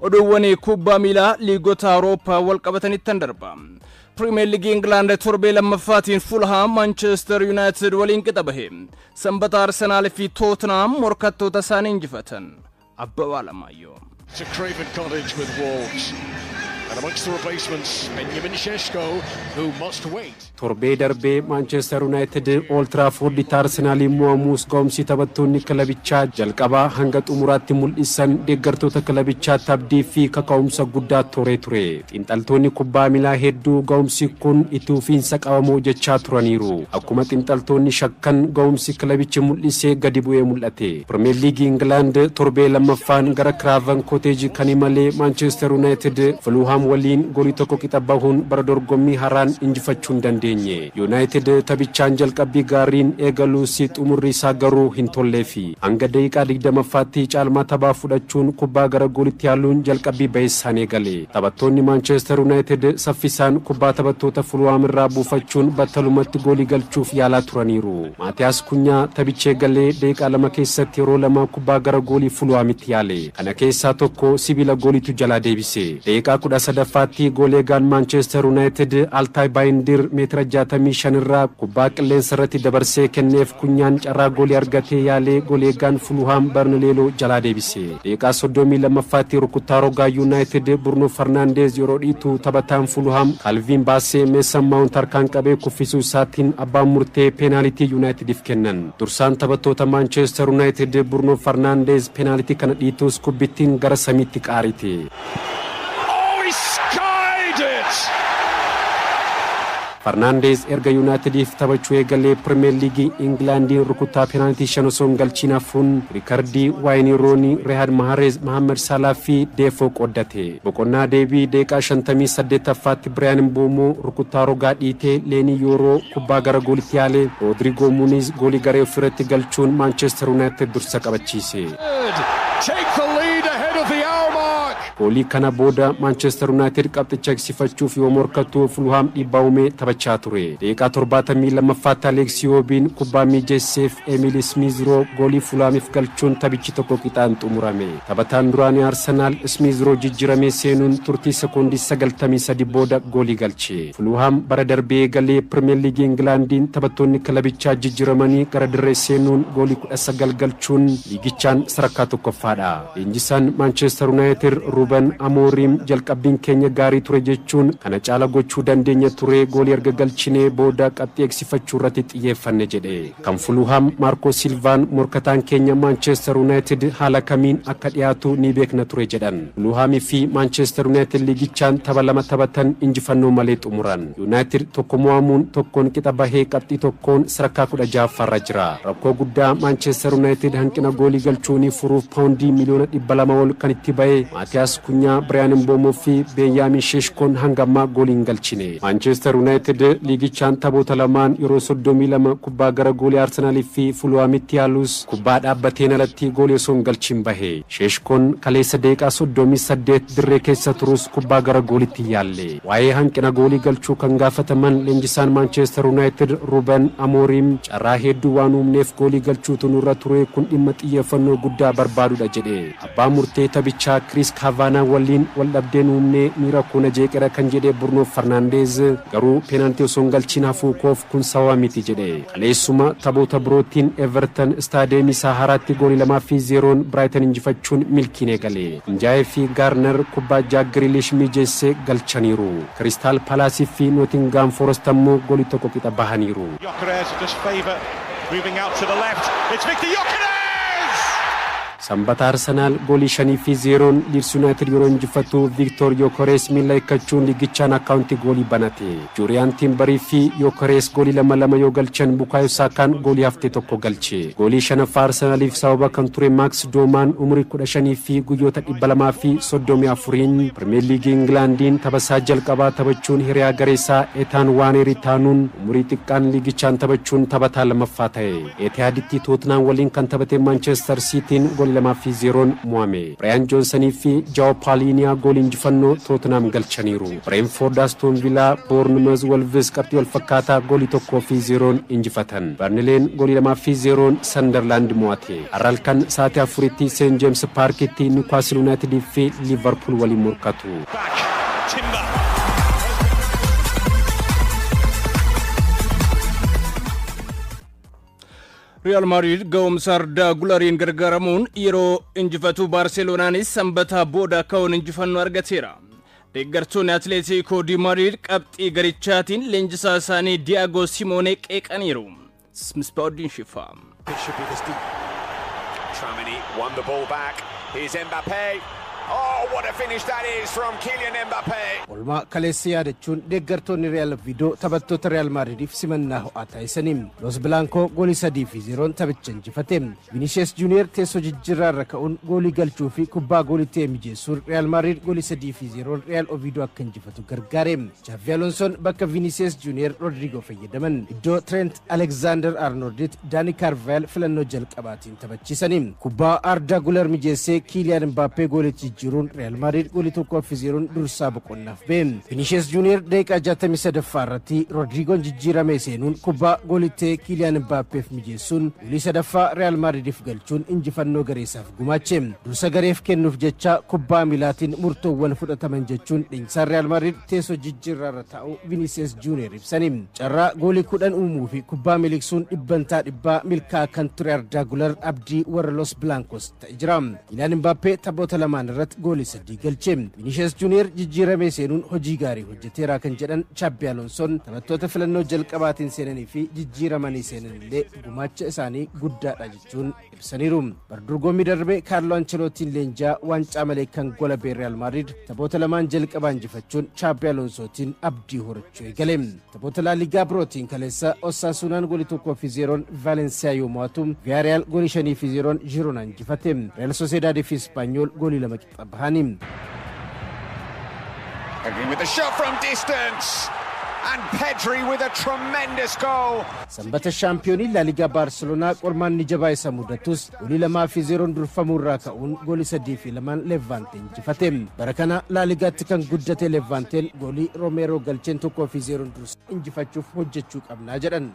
Oduuwwan kubbaa miilaa liigota Awurooppaa wal qabatanittan darba. Pirimeer Liigii Ingilaand torbee lammaffaatiin Fulhaam Manchester United waliin qixa bahe. Sanbata Arsenaal fi Tottenham morkattoota isaanii injifatan. Abbabaa Lamaayyoo. To Craven Cottage with Wolves. And amongst the replacements, Benjamin Sesko, who must wait. Torbee darbee Maanchestar Yuunaayitid Old Trafford Arsenaaliin mo'amuus, ga'umsi taphattoonni kilabichaa jalqabaa hanga xumuraatti mul'isan deeggartoota kilabichaatti abdii fi kaka'umsa guddaa toree ture. Xiinxaltoonni kubbaa miilaa hedduu ga'umsi kun itti fufiinsa qabamoo jechaa turaniiru. Akkuma xiinxaltoonni shakkan, ga'umsi kilabichi mul'isee gadi bu'ee mul'ate. Pirimeer Liigii Ingilaand torbee lammaffaan gara Kiraavan Kooteeji kan imalee Maanchestar Yuunaayitid Fuluhaam waliin goolii 1 qixa bahuun bara dorgommii haaraan injifachuu hin dandeenye. Yuunaayitid taphichaan jalqabbii gaariin eegaluus, xumurri isaa garuu hin tolleefi. Hanga daqiiqaa 20ffaatti caalmaa taphaa fudhachuun kubbaa gara goolitti yaaluun jalqabbii baheessaan eegale. Taphattoonni Maanchestar Yuunaayitid saffisaan kubbaa taphattoota Fuluhaam irraa buufachuun battalumatti goolii galchuuf yaalaa turaniiru. Maatiyaas Kunyaa taphicha eegalee daqiiqaa 2 keessatti yeroo 2 kubbaa gara goolii Fuluhaamitti yaale. Kana keessaa tokko sibiila gooliitu jalaa deebise. Daqiiqaa 13ffaatti gooleegaan Maanchestar Yuunaayitid Altaay Baayindir meetira 65 irraa kubbaa qilleensa irratti dabarsee kenneef. Kunyaan carraa goolii argatee yaalee, goleegaan Fuluhaam Barnaleeloo jalaa deebise. Daqiiqaa 32ffaatti rukuttaa rogaa Yuunaayitid Burno Farnaandeez yeroo dhiitu, taphataan Fuluhaam Kaalviin Baasee Meesan Maawunt harkaan qabee kuffisuu isaatiin abbaan murtee peenaalitii Yuunaayitidiif kennan. Dursaan taphattoota Maanchestar Yuunaayitid Burno Farnaandeez peenaalitii kana dhiituus, kubbittiin gara samiitti qaarite. Oh, he skied it! Farnaandeez erga Yuunaayitediif taphachuu eegalee Pirimeer Liigii Ingilaandiin rukuttaa peenaalitii 5 osoo hin galchiin hafuun riikardii Waayinii Roonii, Riyaad Mahareez, Mahammed Saalaa fi Deefoo qooddate. Boqonnaa deebii daqiiqaa 58ffaatti Biriyaan Mboomoo rukuttaa rogaa dhiitee, Leenii Yooroo kubbaa gara goolitti yaale, Roodrigoo Muniz goolii garee ofirratti galchuun Maanchestar Yuunaayited dursa qabachiise. Take the lead ahead of the hour mark. Goolii kana booda Maanchestar Yuunaayitid qabxicha eegsifachuuf yoo morkatu, Fulhaam dhiibbaa uumee taphachaa ture. Daqiiqaa 72ffaatti Aleeksii Yoobiin kubbaa mijeesseef Emil Smizroo goolii Fulhaamiif galchuun taphichi 1 qixaan xumurame. Taphataan duraanii Arsenaal Smizroo jijjiiramee seenuun turtii sekoondii 93 booda goolii galche. Fulhaam bara darbee galee Pirimeer Liigii Ingilaandiin taphattoonni kilabichaa jijjiiramanii gara dirree seenuun goolii 19 galchuun liigichaan sadarkaa tokkoffaadha. Leenjisaan Maanchestar Yuunaayitid Ruben Amooriim jalqabbiin keenya gaarii ture jechuun, kana caala gochuu dandeenya ture, goolii erga galchinee booda qabxii eegsifachuu irratti xiyyeeffanne jedhe. Kan Fuluhaam Maarkoo Silvaan morkataan keenya Maanchestar Yuunaayitid haala kamiin akka dhiyaatu ni beekna ture jedhan. Fuluhaamii fi Maanchestar Yuunaayitid liigichaan tapha 2 taphatan injifannoo malee xumuran. Yuunaayitid 1 mo'amuun 1n qixa bahee qabxii 1n sadarkaa 16ffaarra jira. Rakkoo guddaa Maanchestar Yuunaayitid hanqina goolii galchuunii furuuf paawundii miliyoona 200 ol kan itti ba'e Maatiyaas Kunyaa, Biriyaan Mboomoo fi Beenyaamin Sheeshkoon hanga ammaa goolii hin galchine. Maanchestar Yuunaayitid liigichaan taphoota lamaan yeroo 32 kubbaa gara goolii Arsenaalii fi Fuluhaamitti yaalus, kubbaa dhaabbateen alatti goolii osoo hin galchin bahe. Sheeshkoon kaleessa daqiiqaa 38 dirree keessa turus, kubbaa gara goolitti hin yaalle. Waa'ee hanqina goolii galchuu kan gaafataman leenjisaan Maanchestar Yuunaayitid Ruben Amooriim, carraa hedduu waan uumneef goolii galchuutu nurra ture, kun dhimma xiyyeeffannoo guddaa barbaadudha jedhe. Abbaa murtee taphichaa Kiriis Kaavaanaa waliin wal dhabdeen uumnee miira koona jeeqera kan jedhe Burnoo Farnaandeez, garuu peenaaltii osoo hin galchiin hafuu koof kun sababa miti jedhe. Kaleessuma taphoota birootiin Everton istaadeemii isaa haaraatti goolii 2 fi 0n Biraayiten injifachuun milkiin eegale. Injaayee fi Gaarner kubbaa Jaak Giriilish mijeesse galchaniiru. Kiristaal Paalaasii fi Nootingaam Forest ammoo goolii 1 qixa bahaniiru. Gyökeres just favour moving out to the left. It's Victor Gyökeres! Sanbata Arsenaal goolii 5 fi 0n Liids Yuunaayitid yeroo injifatu, Viiktoor Yookorees miila hiikkachuun liigichaan akkaawuntii goolii banate. Juuriyaan Tiimbarii fi Yookorees goolii lama lama yoo galchan, Bukaayo Saakaan goolii haftee tokko galche. Goolii shanaffaa Arsenaaliif sababa kan ture Maaks Doomaan umurii 15 fi guyyoota 234n Pirimeer Liigii Ingilaandiin taphasaa jalqabaa taphachuun hiriyaa gareessaa Etaan Waanerii taanuun umurii xiqqaan liigichaan taphachuun taphataa lammaffaa ta'e. Etihaaditti Tootnaam waliin kan taphate Maanchestar Siitiin goolii Goolii 2 fi 0n mo'ame. Biraayan Joonsanii fi Jaawo Paaliiniyaa goolii injifannoo Tootenaam galchaniiru. Bireenfoord Astoon Villaa, Boornmez Wolves qabxii wal fakkaataa goolii 1 fi 0n injifatan. Barnileen goolii 2 fi 0n Sandarlaand mo'ate. Har'a halkan sa'aatii 4tti Seent Jeems Paarkitti Niwukaasil Yuunaayitidii fi Liivarpuul waliin morkatu. Back. Timber. Riyaal Maadriid ga'umsa Ardaa Gulariin gargaaramuun yeroo injifatu, Baarseloonaanis sanbataa booda ka'uun injifannoo argateera. Deeggartoonni Atileetikoo di Maadriid qabxii garichaatiin leenjisaa isaanii Diyaagoo Simoonee qeeqaniiru. Misbaa'uddin Shifaa. It should be this deep. Tchouameni won the ball back. Here's Mbappe. Oh, what a finish that is from Kylian Mbappe. Olmaa kaleessa yaadachuun deeggartoonni Real Viidoo taphattoota Real Maadridiif simannaa ho'aa taasisanii. Los Bilaankoo goolii 3 fi 0n taphicha injifate. Vinicius Junior teessoo jijjiirraa irra ka'uun goolii galchuu fi kubbaa goolitti mijeessuun Real Maadrid goolii 3 fi 0n Real Oviidoo akka injifatu gargaare. Xavi Alonsoon bakka Vinicius Junior Rodrigo fayyadaman. Iddoo Trent Alexander Arnoldit Daani Carvajal filannoo jalqabaatiin taphachiisanii. Kubbaa Arda Guler mijeessee Kylian Mbappé goolitti jijjiiruun Real Maadrid goolii 1 fi 0n dursaa boqonnaaf ba'e. Vinicius Junior daqiiqaa 63ffaa irratti Rodrigoon jijjiiramee seenuun kubbaa goolittee Kylian Mbappeef mijeessuun goolii sadaffaa Real Maadridiif galchuun injifannoo gareessaaf gumaache. Dursa gareef kennuuf jecha kubbaa miilaatiin murtoowwan fudhataman jechuun leenjisaan Real Maadrid teessoo jijjiirraa irra taa'u Vinicius Junior ibsani. Carraa goolii 10 uumuu fi kubbaa miliqsuun 100% milkaa'aa kan ture Arda Guler abdii warra Los Blancos ta'e jira. Kylian Mbappé taphoota lamaan irratti goolii sadii galche. Vinicius Junior jijjiiramee seenuun hojii gaarii hojjeteera kan jedhan Xabi Alonsoon, taphattoota filannoo jalqabaatiin seenanii fi jijjiiramanii seenan illee gumaacha isaanii guddaadha jechuun ibsaniiru. Bardorgommii darbe Kaarlo Ancelootiin leenjaa waancaa malee kan gola Real Madrid taphoota lamaan jalqabaa injifachuun Xabi Alonsootiin abdii horachuu eegale. Taphoota La Ligaa birootiin kaleessa Osaasunaan goolii 1 fi 0n Vaalensiyaa yoo mo'atu, Viyaariyaal goolii 5 fi 0n Girona injifate. Real Sociedad fi Ispaanyool goolii 2 qixa bahani. Pedri with the shot from distance. And Pedri with a tremendous goal. Sanbata shaampiyoonii Laaligaa Baarseloonaa qormaanni jabaa isa mudatus goolii 2 fi 0n durfamuu irraa ka'uun goolii 3 fi 2n Levanteen injifate. Bara kana Laaligaatti kan guddate Levanteen goolii Roomeeroo galcheen 1 fi 0n dursa injifachuuf hojjechuu qabnaa jedhan.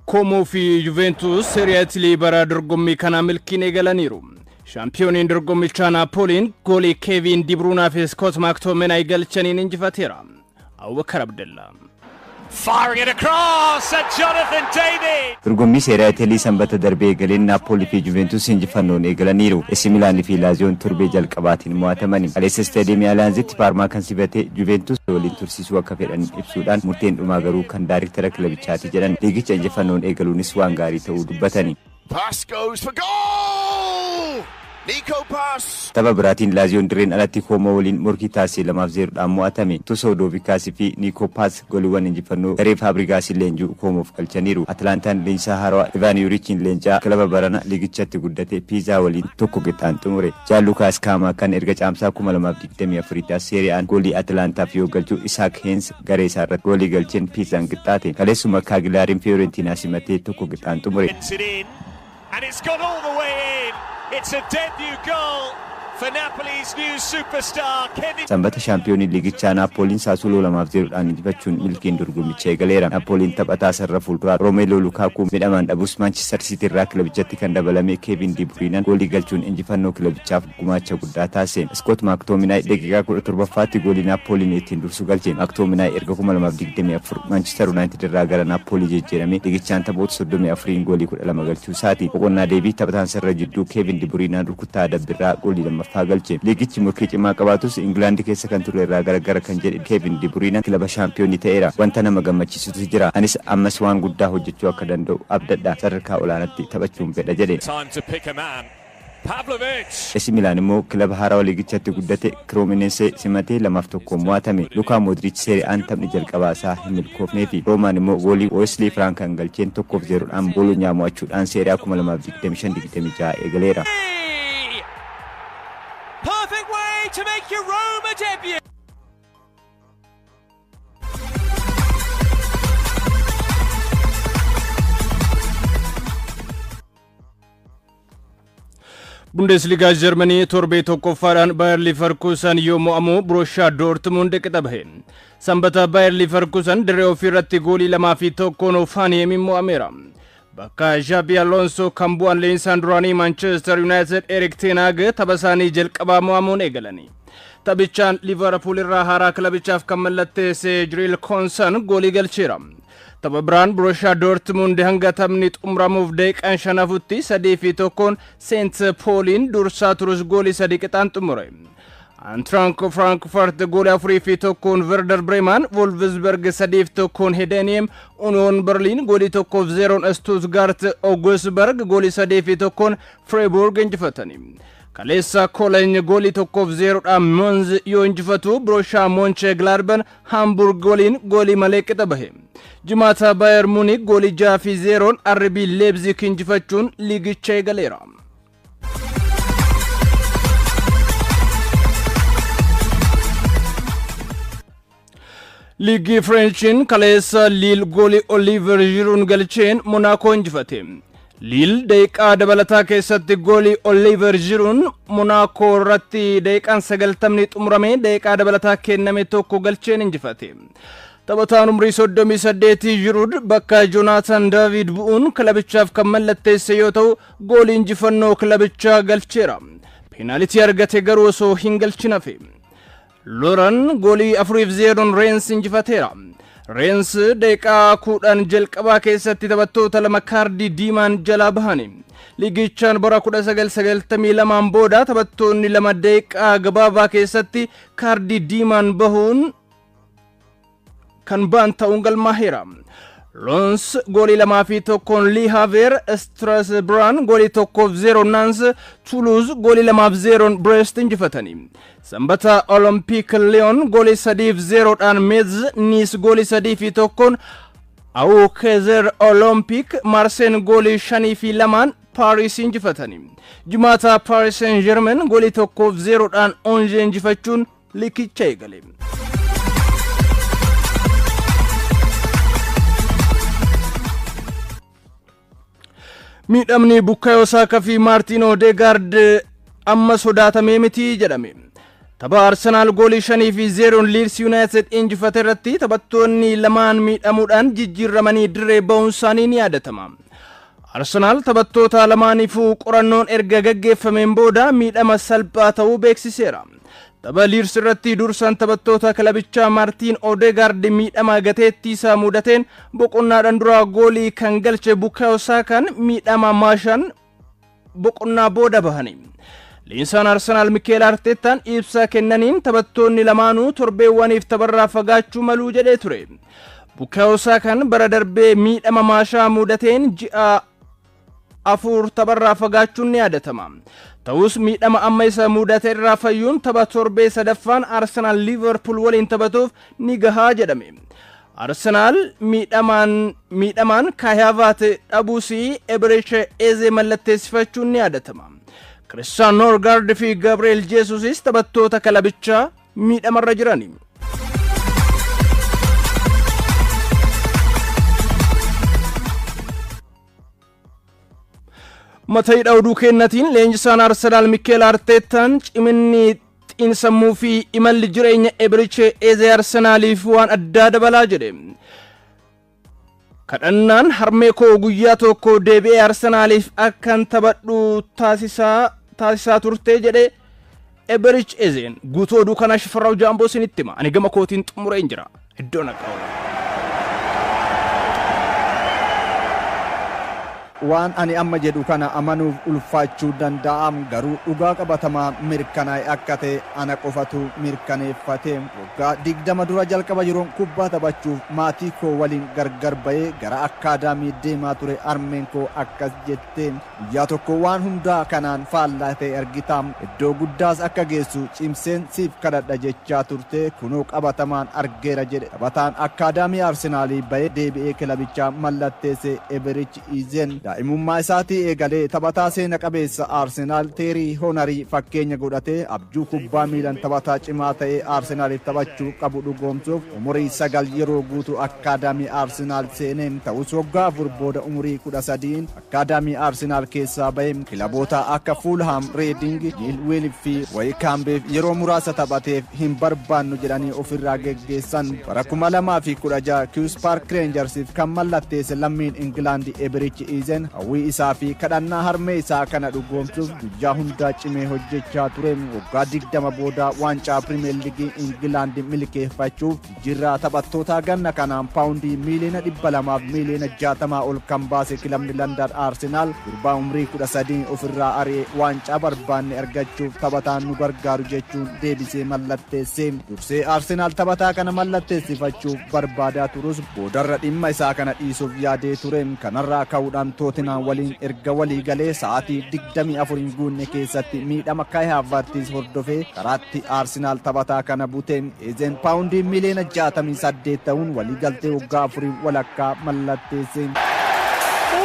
Koomoo fi Juventus Seeriyaa Itilii bara dorgommii kanaa milkiin eegalaniiru. Shaampiyooniin dorgommichaa Naapooliin goolii Keevin Dibruunaa fi Skoot Maaktomenaay galchaniin injifateera. Abubakar Abdallaa. Firing it across at Jonathan David. Dorgommii Seeraa Italii sanbata darbee eegaleen Naapoolii fi Juventus injifannoon eegalaniiru. AC Milaan fi Laaziyoon torbee jalqabaatiin mo'atamani. Kaleessa Istaadiyeemii Aliyaanzitti Paarmaa kan simate Juventus waliin tursiisuu akka fedhan ibsuudhaan, murteen dhumaa garuu kan daariktara kilabichaati jedhan. Liigicha injifannoon eegaluunis waan gaarii ta'uu dubbatani. Pass goes for goal! Nico Paz. Tapha biraatiin Laaziyoon dirreen alatti Koomoo waliin morkii taasisee 2f 0dhaan mo'atame. Tusoo Doovikaasii fi Nico Paas goliiwwan injifannoo garee Faabrigaasii leenjuu Koomoof galchaniiru. Atlaantaan leenjisaa haarawaa Ivaan Yurichiin leencaa kilaba barana liigichatti guddate Piizaa waliin tokko qixxaan xumure. Jaan Kaamaa kan erga caamsaa 2024 as Seeriyaan goolii Atlaantaaf yoo galchu, Isaak Heens garee isaa irratti goolii galcheen Piizaan qixxaate. Kaleessuma Kaagilaariin Fiyoorentinaa simatee tokko qixxaan xumure. It's it in, and it's gone all the way in. It's a debut goal for Napoli's new superstar, Kevin. Sanbata shaampiyoonii liigichaa Naapooliin Saasuuloo 2f 0dhaan injifachuun milkiin dorgommicha eegaleera. Naapooliin taphataa sarara fuulduraa Roomeeloo Lukaakuu midhamaan dhabus, Maanchister Siitii irraa kilabichatti kan dabalame Keevin Dibruyinaan goolii galchuun injifannoo kilabichaaf gumaacha guddaa taasise. Iskoot Maaktoominaay daqiiqaa 17ffaatti goolii Naapooliin ittiin dursu galche. Maaktoominaay erga 2024 Maanchister Yuunaayitid irraa gara Naapoolii jijjiirame liigichaan taphoota 34 goolii 12 galchuu isaati. Boqonnaa deebii taphataan sarara jidduu Keevin Dibruyinaan rukuttaa adabbiirraa goolii lammaffaa galche. Liigichi murkii cimaa qabaatus Ingilaandi keessa kan ture irraa garagara kan jedhe Keevin Dibruyinaan kilaba shaampiyoonii ta'eera. Wanta nama gammachiisutu jira. Anis ammas waan guddaa hojjechuu akka danda'u abdadha. Sadarkaa olaanaatti taphachuun fedha jedhe. Time to pick a man. Pavlovic. AC Milaan immoo kilaba haarawaa liigichatti guddate Cremonese simatee 2-1 mo'atame. Lukaa Modric Serie A'n taphni jalqabaa isaa hin milkoofneefi. Roomaan immoo goolii Wesley Frankan galcheen 1-0dhaan Bolonyaa mo'achuudhaan Serie A 2025-26 eegaleera. Perfect way to make your Roma debut. Bundesligaa Jarmanii torbee tokkoffaadhaan Bayer Leverkusen yoo mo'amu, Borussia Dortmund qixa bahe. Sanbata Bayer Leverkusen dirree ofii irratti goolii 2-1 Hoffenheimiin mo'ameera. Bakka Xabi Alonso kan bu'an leenjisaan duraanii Manchester United Erik ten Hag tapha isaanii jalqabaa mo'amuun eegalani. Taphichaan Liverpool irraa haaraa kilabichaaf kan mallatteesse Jiriil Konsan goolii galcheera. Tapha biraan Borussia Dortmund hanga taphni xumuramuuf daqiiqaan 5 hafutti 3-1n Seent Pooliin dursaa turus, goolii sadii qixaan xumure. Eintracht Frankfurt goolii 4-1n Werder Bremen, Wolfsburg 3-1n Heidenheim, Union Berlin goolii 1-0n Stuttgart, Augsburg goolii 3-1n Freiburg injifatani. Kaleessa Köln goolii 1-0dhaan Mainz yoo injifatu, Borussia Mönchengladbach Hamburg waliin goolii malee qixa bahe. Jimaata Bayern Munich goolii 6-0n RB Leipzig injifachuun liigicha eegaleera. Liigii Fireenchiin kaleessa Liil goolii Oliver Giroud galcheen Monaakoo injifate. Liil daqiiqaa dabalataa keessatti goolii Oliver Giroud Monaakoo irratti daqiiqaan 90 xumurame daqiiqaa dabalataa kenname tokko galcheen injifate. Taphataan umrii 38 Giroud bakka Jonathan David bu'uun kilabichaaf kan mallatteesse yoo ta'u, goolii injifannoo kilabichaa galcheera. Peenaalitii argate garuu osoo hin galchin hafe. Loran goolii 4-0n Reens injifateera. Reens daqiiqaa 10 jalqabaa keessatti taphattoota lama kaardii diimaan jalaa bahani. Liigichaan bara 1992 booda taphattoonni lama daqiiqaa gabaabaa keessatti kaardii diimaan bahuun kan ba'an ta'uun galmaaheera. Lons goolii 2-1n Le Havre, Strasbourg goolii 1-0 Nantes, Toulouse goolii 2-0n Brest injifatani. Sanbata Olympique Lyon goolii 3-0dhaan Metz, Nice goolii 3-1n Auxerre Olympique, Marseille goolii 5-2n Paris injifatani. Jimaata Paris Saint-Germain goolii 1-0dhaan Angers injifachuun liigicha eegale. Miidhamni Bukayo Saaka fi Maartiin Odegaard amma sodaatamee miti jedhame. Tapha Arsenaal goolii 5-0n Leeds United injifate irratti taphattoonni lamaan miidhamuudhaan jijjiirramanii dirree ba'uun isaanii ni yaadatama. Arsenaal taphattoota lamaaniifuu qorannoon erga gaggeeffameen booda miidhama salphaa ta'uu beeksiseera. Tapha Leeds irratti dursaan taphattoota kilabichaa Maartiin Odegaard miidhama gateettii isaa mudateen boqonnaadhaan dura goolii kan galche Bukayo Saakaan miidhama maashaan boqonnaa booda bahani. Leenjisaan Arsenaal Mikeel Arteettaan ibsa kennaniin taphattoonni lamaanuu torbeewwaniif tapharraa fagaachuu maluu jedhee ture. Bukayo Saakaan bara darbee miidhama maashaa mudateen ji'a 4 tapharraa fagaachuun ni yaadatama. Ta'us miidhama amma isa mudate irraa fayyuun tapha torbee sadaffaan Arsenaal Liverpool waliin taphatuuf ni gahaa jedhame. Arsenaal miidhamaan Kai Havertz dhabuus Eberechi Eze mallatteessifachuun ni yaadatama. Christian Norgaard fi Gabriel Jesusis taphattoota kilabichaa miidhamarra jirani. Mata hidha oduu kennatiin, leenjisaan Arsenaal Mikeel Arteetaan ciminni xiinsammuu fi imalli jireenya Eberechi Eze Arsenaaliif waan addaa dabalaa jedhe. Kadhannaan harmee koo guyyaa tokko deebi'ee Arsenaaliif akkan taphadhu taasisaa turte jedhe Eberechi Ezeen. Guutuu oduu kanaa Shifarraa'u Jaamboo isinitti hima. Ani gama kootiin xumureen jira. Iddoo nagaa. Waan ani amma jedhu kana amanuuf ulfaachuu danda'a, garuu dhugaa qabatamaa mirkanaa'e akka ta'e ana qofatu mirkaneeffate. Waggaa 20 dura jalqaba yeroon kubbaa taphachuuf maatii koo waliin gargar ba'ee gara akkaadaamii deemaa ture, harmeen koo akkas jette: "Guyyaa tokko waan hundaa kanaan faallaa ta'e argita, iddoo guddaas akka geessu cimseen siif kadhadha" jechaa turte. Kunoo qabatamaan argeera jedhe taphataan akkaadaamii Arsenaalii ba'ee deebi'ee kilabichaa mallatteesse Eberichi Izen. Daa'imummaa isaatii eegalee taphataa seena qabeessa Arsenaal Teerii Honarii fakkeenya godhatee abjuu kubbaa miilan taphataa cimaa ta'ee Arsenaaliif taphachuu qabu dhugoomsuuf umurii 9 yeroo guutuu akkaadaamii Arsenaal seenee. Ta'us waggaa 4 booda umurii 13n akkaadaamii Arsenaal keessaa ba'e. Kilaboota akka Fuulham, Reeding, Miilweel fi Wayikaambeef yeroo muraasa taphateef hin barbaannu jedhanii ofirraa geggeessan. Bara 2016 Queens Park Rangersiif kan mallatteesse lammiin Ingilaandi Eberichi Izen hawwii isaa fi kadhannaa harmee isaa kana dhugoomsuuf guyyaa hundaa cimee hojjechaa ture. Waggaa 20 booda waancaa Pirimeer Liigii Ingilaandi milkeeffachuuf jijjiirraa taphattoota ganna kanaan paawundii miiliyoona 260 ol kan baase kilabni Landan Arsenaal gurbaa umrii 13 ofirraa ari'ee waancaa barbaanne argachuuf taphataan nu gargaaru jechuun deebisee mallatteesse. Dursee Arsenaal taphataa kana mallatteessifachuuf barbaadaa turus, boodarra dhimma isaa kana dhiisuuf yaadee ture. Kanarraa ka'uudhaan Tootinaan waliin erga walii galee sa'aatii 24 hin guunne keessatti miidhama Kai Havertz hordofee karaatti Arsenaal taphataa kana bute. Eezeen paawundii miiliyoona 68 ta'uun walii galtee waggaa afurii walakkaa mallatteesse.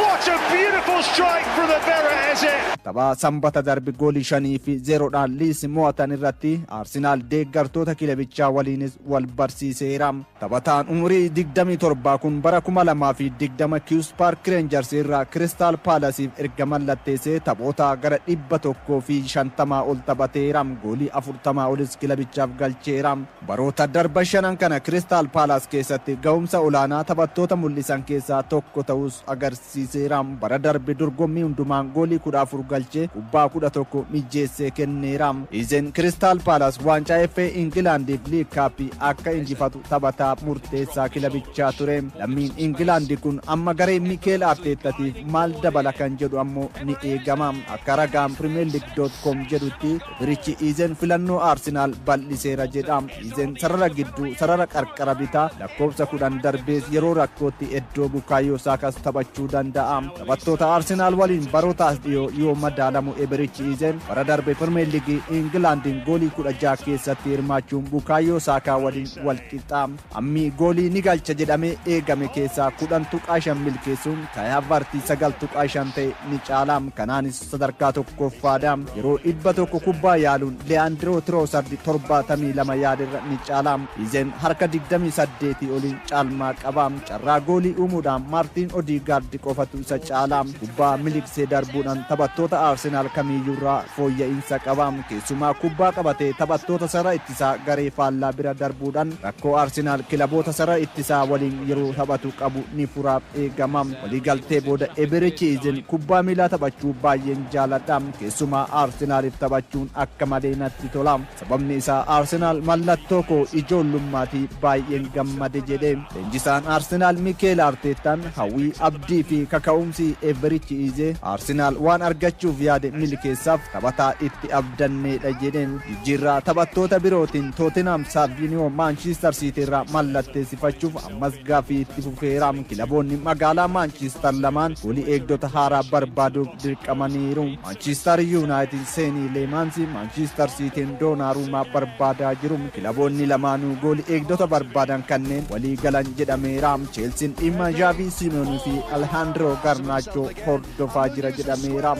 What a beautiful strike from Ebere Eze! Tapha Sanbata darbe goolii 5-0dhaan Liis mo'atan irratti Arsenaal deeggartoota kilabichaa waliinis wal barsiiseera. Taphataan umurii 27 kun bara 2020 Queens Park Rangers irraa Crystal Palaceif erga mallatteessee taphoota gara 150 ol taphateera. Goolii 40 olis kilabichaaf galcheera. Baroota darba shanan kana Crystal Palace keessatti ga'umsa olaanaa taphattoota mul'isan keessaa tokko ta'us agarsiiseera. Bara darbe dorgommii hundumaan goolii 14 galchee kubbaa 11 mijeessee kenneera. Izen Crystal Palace waancaa FA Ingilaandiif League Cup akka injifatu taphataa murteessaa kilabichaa ture. Lammiin Ingilaandi kun amma garee Mikeel Arteettatiif maal dabala kan jedhu ammoo ni eegama. Akka ragaan PremierLeague.com jedhutti, Eberichi Izen filannoo Arsenaal bal'iseera jedha. Izen sarara gidduu, sarara qarqara bitaa, lakkoofsa 10 darbees yeroo rakkootti iddoo Bukaayoo Saakas taphachuu danda'a. Taphattoota Arsenaal waliin barootaas dhiyoo yoo madaalamu, Eberichi Izen bara darbe Pirimeer Liigii Ingilaandiin goolii 16 keessatti hirmaachuun Bukaayoo Saakaa waliin wal qixa. Ammi goolii ni galcha jedhamee eegame keessaa 10.5 milkeessuun Kai Havertz 9.5 ta'e ni caala. Kanaanis sadarkaa tokkoffaadha. Yeroo 100 kubbaa yaaluun Leandroo Trossard 72 yaadirra ni caala. Izen harka 28 oliin caalmaa qaba. Carraa goolii uumuudhaan Maartiin Odigaard qofatu isa caala. Kubbaa miliqsee darbuudhaan taphattoota Arsenaal kamiiyyuurraa fooyya'insa qaba. Keessumaa kubbaa qabatee taphattoota sarara ittisaa garee faallaa bira darbuudhaan rakkoo Arsenaal kilaboota sarara ittisaa waliin yeroo taphatu qabu ni furaaf eegama. Waliigaltee booda Eberichi Izen "Kubbaa miilaa taphachuu baay'een jaaladha. Keessumaa Arsenaaliif taphachuun akka malee natti tola. Sababni isaa Arsenaal mallattoo koo ijoollummaatii, baay'een gammade" jedhe. Leenjisaan Arsenaal Mikeel Arteettaan hawwii, abdii fi kaka'umsi Eberichi Ize Arsenaal waan argachuuf yaade milkeessaaf taphataa itti abdanneedha jedhe. Jijjiirraa taphattoota birootiin Tootinam Saaviniyoo Maanchiistar Siitii irraa mallatteessifachuuf ammas gaaffii itti fufeera. Kilaboonni magaalaa Maanchiistar lamaan goolii eegdota haaraa barbaaduuf dirqamaniiru. Maanchiistar Yuunaayitid Seenii Leemaansi, Maanchiistar Siitiin Doonaarumaa barbaadaa jiru. Kilaboonni lamaanuu goolii eegdota barbaadan kanneen walii galan jedhameera. Cheelsiin dhimma Jaavii Simoonii fi Alejandro Garnaachoo hordofaa jira jedhameera.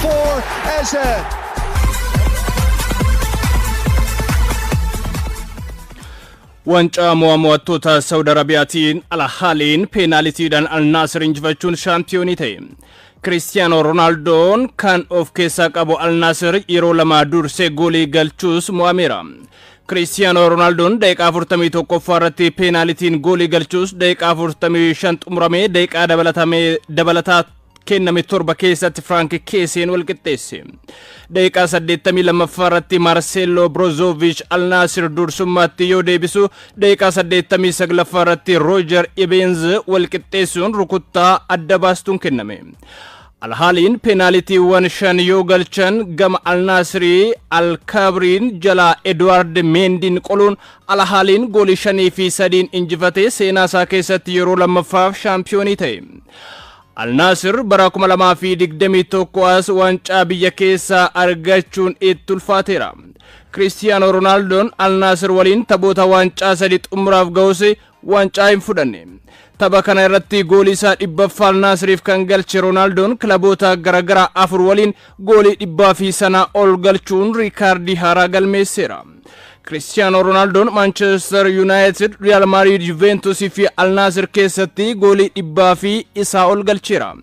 For Eze. Wancaa mo'attoota Saawud Arabiyaatiin Alhaaliin peenaalitiidhaan Alnaasir injifachuun shaampiyoonii ta'e. Kiristiyaanoo Roonaaldoon kan of keessaa qabu Alnaasir yeroo lama dursee goolii galchuus mo'ameera. Kiristiyaanoo Roonaaldoon daqiiqaa 41ffaa irratti peenaalitiin goolii galchuus, daqiiqaa 45 xumuramee daqiiqaa dabalataa kenname 7 keessatti Frank Keeseen wal qixxeesse. Daqiiqaa 82ffaa irratti Marcelo Brozovic Al-Naasir dursummaatti yoo deebisu, daqiiqaa 89ffaa irratti Roger Ibenz wal qixxeessuun rukuttaa adda baastuun kenname. Alhaaliin peenaalitiiwwan 5 yoo galchan, gama Alnaasirii Alkaabriin jalaa Eduwaard Meendiin qoluun Alhaaliin goolii 5-3n injifatee seenaa isaa keessatti yeroo lammaffaaf shaampiyoonii ta'e. Alnaasir bara 2021 as waancaa biyya keessaa argachuun itti ulfaateera. Kiristiyaanoo Roonaaldoon Alnaasir waliin taphoota waancaa 3 xumuraaf ga'us waancaa hin fudhanne. Tapha kana irratti goolii isaa 100ffaa Alnaasiriif kan galche Roonaaldoon kilaboota garaagaraa 4 waliin goolii 100 fi sanaa ol galchuun riikaardii haaraa galmeesseera. Kiristiyaanoo Roonaaldoon Maanchestar Yuunaayitid, Riyaal Maadriid, Juventus fi Alnaasir keessatti goolii 100 fi isaa ol galcheera.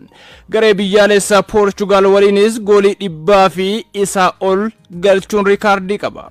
Garee biyyaalessaa Poorchugaal waliinis goolii 100 fi isaa ol galchuun riikaardii qaba.